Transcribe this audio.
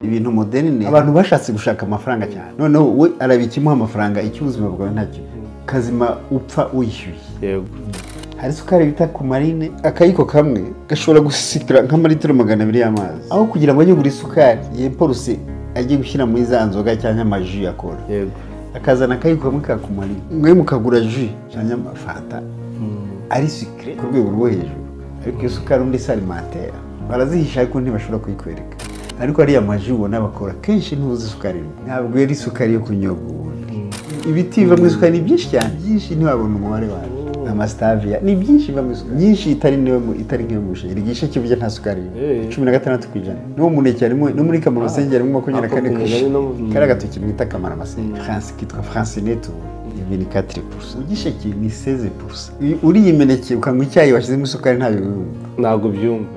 Ibintu moderne, abantu bashatse gushaka amafaranga cyane. Noneho we arabikimuha amafaranga, icyo ubuzima bwawe ntacyo kazima, upfa wishyuye. Hari isukari bita coumarine, akayiko kamwe gashobora gusikira nk'amaritiro 200 y'amazi. Aho kugira ngo ajye kugura isukari yemporuse, ajye gushyira muri za nzoga cyangwa amajus akora, akazana akayiko kamwe ka coumarine, mwe mukagura jus cyangwa amafanta ari sucré ku rwego rwo hejuru. Ariko iyo sukari undi si alimentaire, barazihisha ariko ntibashobora kuyikwereka. Ariko ariya majus ubona bakora kenshi, ntuzi isukari irimo, ntabwo ari isukari yo kunyobwa. Ubundi ibiti bivamo isukari ni byinshi cyane, byinshi, ntiwabona umubare wabyo. Amastevia ni byinshi bivamo isukari nyinshi, itari niyo itari nk'iyo mu bisheke. Igisheke burya nta sukari irimo, 16%. No mu muneke harimo, no muri kamaramasenge harimo 24 ku ijana. Kariya gatoki mwita kamaramasenge France kitwa Francinet, ubu ni 24%. Igisheke ni 16%. Uriye imineke, ukanywa icyayi washyizemo isukari, ntabyo wumva. Ntabwo byumva.